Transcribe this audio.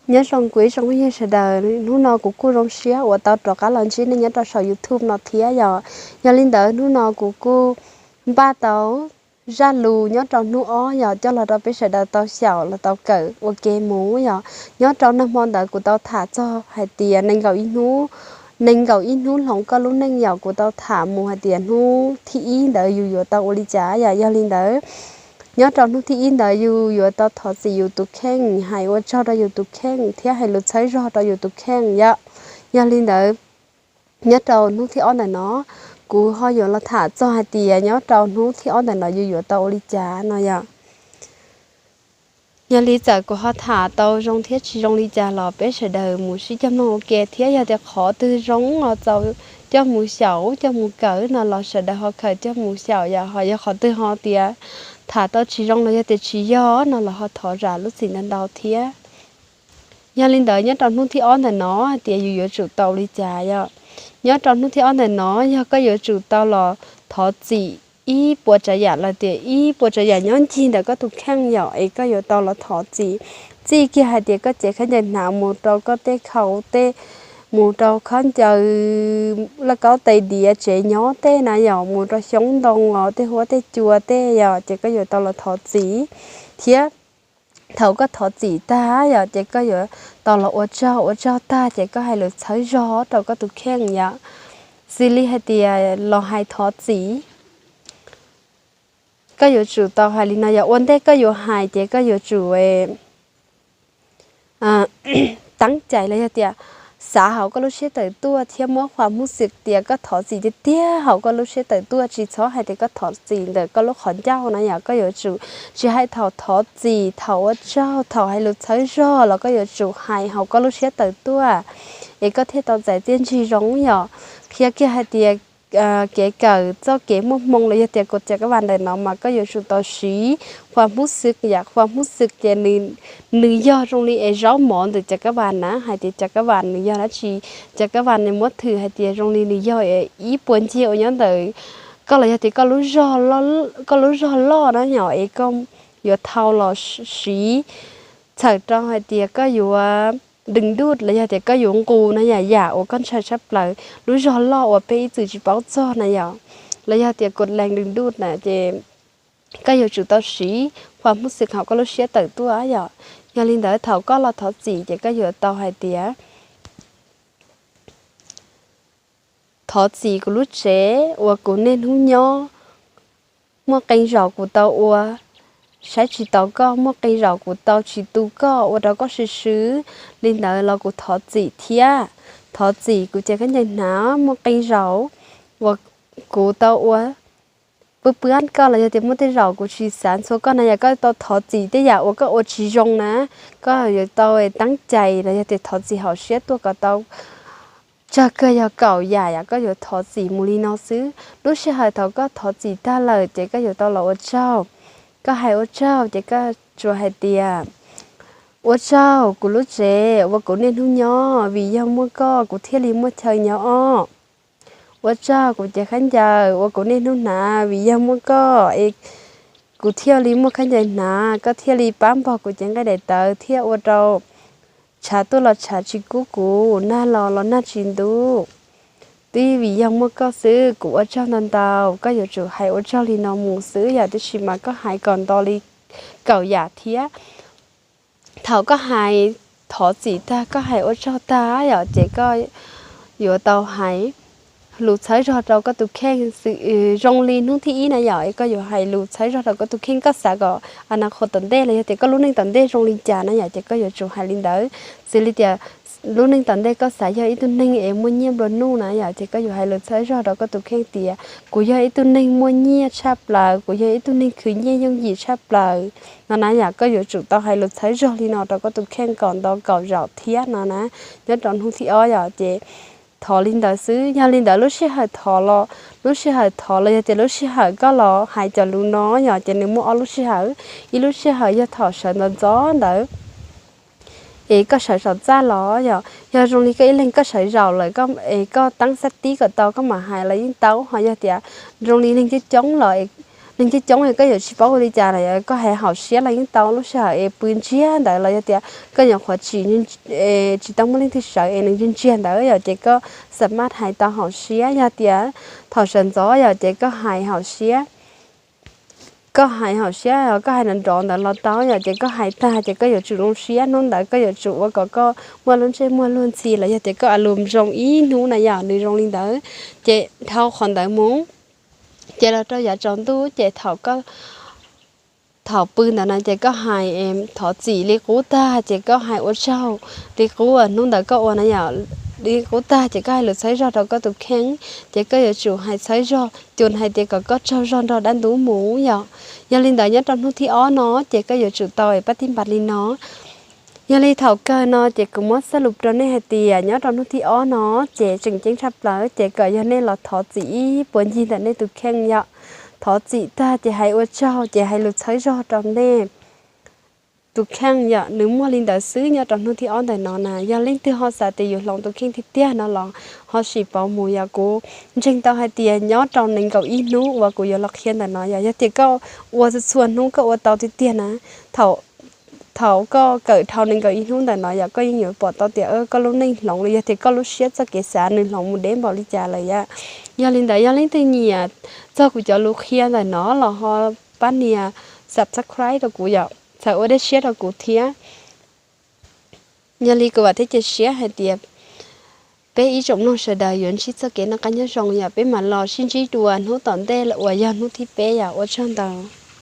Nyob zoo kuv ib tsoom phooj ywg sawv daws, hnub no kuv kuj zoo siab uas tau rov qab los ntsib nej nyob rau saum YouTube no thiab yom. Yog li ntawd hnub no kuv kuj npaj tau zaj lus nyob rau hnub ob yog coj los rau peb sawv daws tau xyaum los tau kawm ua ke mus yom. Nyob rau nag hmo ntawd kuv tau tham txog hais tias nees nkaum ib hnub, nees nkaum ib hnub hloov koj lub neej yom, kuv tau tham mus hais tias hnub thib ib ntawd yus yuav tau ua li cas yom. Yog li ntawd nyob rau hnub thib ib ntawd yus yuav tau thov txim yus tus kheej, hais ua tsaug rau yus tus kheej thiab hais lus txhawb zog rau yus tus kheej yom. Yog li ntawd nyob rau hnub thib ob ntawm no kuv ho yuav los tham txog hais tias nyob rau hnub thib ob ntawm no yus yuav tau ua li cas no yom. Yog li txawm kuv ho tham tau zoo thiab tsis zoo li cas los peb sawv daws mus sib cog mloog ua ke thiab yog tias qhov twg zoo los txaus coj mus xyaum coj mus kawm no los sawv daws ho khaws coj mus xyaum yom. Ho yog qhov twg ho tias tham tau tsis zoo los yog tias tsis yog no los ho thov zam lub txim ntau ntau thiab. Yog li ntawd nyob rau hnub thib ob ntawm no hais tias yus yuav tsum tau ua li cas yom. Nyob rau hnub thib ob ntawm no yog koj yuav tsum tau los thov txim ib puas tsav yam los tias ib puas tsav yam nyob ncig ntawm koj tus kheej yom, es koj yuav tau los thov txim. Txij kiag hais tias koj cev khaub ncaws hnav mus rau koj tej khau tej, mus rau khaub ncaws lauj kaub tais diav tsev nyob tej na yom, mus rau xyoob ntoo os tej huab tej cua tej yom, ces koj yuav tau los thov txim thiab. Thaum koj thov txim tag yom, ces koj yuav tau los ua tsaug, ua tsaug tag ces koj hais lus txhawb zog rau koj tus kheej yom. Xws li hais tias los hais thov txim, koj yuav tsum tau hais li no yom, ua ntej koj yuav hais ces koj yuav tsum teeb cai los yog tias xav hauv koj lub siab tawm tuaj thiab muab qhuas hmub xwm tias koj thov txim tiag tiag hauv koj lub siab tawm tuaj, tsis txhob hais tias koj thov txim ntawm koj lub qhov ncauj na yom. Koj yuav tsum tsis hais thaum thov txim, thaum ua tsaug, thaum hais lus txhawb zog los koj yuav tsum hais hauv koj lub siab tawm tuaj, es koj thiaj tau txais txiaj ntsig zoo yom. Qhia kiag hais tias kev kawm txoj kev muaj hmoo los yog tias kuv cov kab vas ntawm no mas koj yuav tsum tau siv qhuas hmub xwm yom. Qhuas hmub xwm ces nws yog zoo li es zaub mov ntawm cov kab vas na, hais tias cov kab vas nws yog dab tsi, cov kab vas nws muab thwm hais tias zoo li nws yog ib puas ncej uas nyob ntawm koj los yog tias koj lub zog loj na yom, es koj yuav thau los siv txhawm rau hais tias koj yuav dees duj los yog tias koj yuav nqus na yom, yam uas koj ntshai tshaj plaws, lub zog loj uas peb ib txwm tsis paub txog na yom, los yog tias kos lees dees duj na ces koj yuav tsum tau siv qhuas hmub xwm hauv koj lub siab tawm tuaj yom. Yog li ntawd thaum koj los thov txim ces koj yuav tau hais tias thov txim kuv lub tsev uas kuv niaj hnub nyob, muaj qee zaum kuv tau ua saib tsis taus koj, muaj qee zaum kuv tau tsis tu koj ua rau koj swb swb li ntawd los kuv thov txim thiab. Thov txim kuv cev khaub ncaws hnav, muaj qee zaum uas kuv tau ua pwb pwab koj los yog tias muaj tej zaum kuv tsis xav ntxhua koj na yom, koj tau thov txim tej yam uas koj ua tsis zoo na, koj yuav tau teeb cai los yog tias thov txim hauv siab tuaj kom tau tsawg kawg yog kaum yam yom, koj yuav thov txim mus li no xwb. Lub sij hawm thaum koj thov txim tag lawm ces koj yuav tau los ua tsaug. Koj hais ua tsaug ces koj tsuas hais tias ua tsaug kuv lub tsev uas kuv niaj hnub nyob, vim yog muaj koj kuv thiaj li muaj chaw nyob os. Ua tsaug kuv cev khaub ncaws uas kuv niaj hnub hnav, vim yog muaj koj es kuv thiaj li muaj khaub ncaws hnav, koj thiaj li pab npog kuv cev nqaij daim tawv thiab ua rau tshav tuaj los tshav tsis kub kuv, nag los los nag tsis ntub. Twb vim yog muaj koj xwb, kuv ua tsaug ntau ntau. Koj yuav tsum hais ua tsaug li no mus xwb yom, tiam sis mas koj hais kom nto li kaum yam thiab. Thaum koj hais thov txim tag, koj hais ua tsaug tag yom, ces koj yuav tau hais lus txhawb zog rau koj tus kheej. Zoo li hnub thib ib na yom, es koj yuav hais lus txhawb zog rau koj tus kheej, koj xav kom a na qhuas tom ntej los yog tias koj lub neej tom ntej zoo li cas na yom, ces koj yuav tsum hais li ntawd. Xws li tias lub neej tom ntej koj xav yog ib tug neeg es muaj nyiaj nplua nuj na yom, ces koj yuav hais lus txhawb zog rau koj tus kheej tias kuv yog ib tug neeg muaj nyiaj tshaj plaws, kuv yog ib tug neeg khwv nyiaj yooj yim tshaj plaws no na yom. Koj yuav tsum tau hais lus txhawb zog li no rau koj tus kheej kom nto kaum zaum thiab no na. Nyob rau hnub thib ob yom, ces thov li ntawd xwb. Yog li ntawd lub sij hawm thov los, lub sij hawm thov los yog tias lub sij hawm koj los hais cov lus no yom, ces nws muaj ob lub sij hawm. Ib lub sij hawm yog thaum sawv ntxov ntxov ntawd es koj sawv saum txaj los yom, yog zoo li koj ib leeg koj sawv zaum lawm es koj teeb xab tib kom tau koj mam hais los yeej tau. Ho yog tias zoo li neeg coob coob los neeg coob coob es koj yuav tsis paub ua li cas los yog koj hais haum siab los yeej tau. Lub sij hawm es pw ntsiag ntawd los yog tias koj nyuam qhuav tsis, tsis tau muaj leej twg sawv es nws ntsiag ntsiag ntawd yom, ces koj xam maj hais tau haum siab. Yog tias thaum sawv ntxov yom, ces koj hais haum siab, koj hais haum siab, koj hais nrov nrov ntawd los tau yom, ces koj hais tag ces koj yuav tsum zoo siab. Hnub ntawd koj yuav tsum ua kom koj muaj lub ntsej muag luag ntxhi los yog tias koj a lus zoo ib hnub na yom, nws zoo li ntawd. Ces dhau qhov ntawd mus, ces los rau yav tsaus ntuj ces thaum koj thaum pw ntawd na ces koj hais thov txim li qub tag ces koj hais ua tsaug li qub hnub ntawd koj ua na yom, li qub tag ces koj hais lus txhawb zog rau koj tus kheej, ces koj yuav tsum hais txhawb zog cus hais tias kom koj tsaug zog nrog dab ntub mus yom. Yog li ntawd nyob rau hnub thib ob no ces koj yuav tsum tau es pab tib npas li no. Yog li thaum kawg no ces kuv muab xab lus rau nej hais tias nyob rau hnub thib ob no ces tseem ceeb tshaj plaws ces kom yog nej los thov txim ib puas ncig ntawm nej tus kheej yom. Thov txim tag ces hais ua tsaug ces hais lus txhawb zog rau nej tus kheej yom. Nws muaj li ntawd xwb nyob rau hnub thib ob ntawm no na. Yog leej twg ho xav tias yuav hloov tus kheej tiag tiag no los ho sim pauv mus yom. Kuv ntseeg tau hais tias nyob rau nees nkaum ib hnub uas kuv yuav los qhia ntawm no yom, yog tias koj ua txhua txhua hnub koj ua tau tiag tiag na, thaum thaum koj kawm dhau nees nkaum ib hnub ntawm no yom, koj yeej yuav pom tau tias koj lub neej hloov los yog tias koj lub siab txoj kev xav nws hloov mus deb npaum li cas lawm yom. Yog li ntawd yog leej twg nyiam txog kuv cov lus qhia ntawm no los ho pab nias subscribe rau kuv yom, txhawm ua dej siab rau kuv thiab. Yog li kuv vam thiab cia siab hais tias peb ib tsoom mloog sawv daws yuav ntsib txoj kev noj qab nyob zoo yom. Peb mam los sib ntsib dua hnub tom ntej uas yog hnub thib peb yom. Ua tsaug ntau.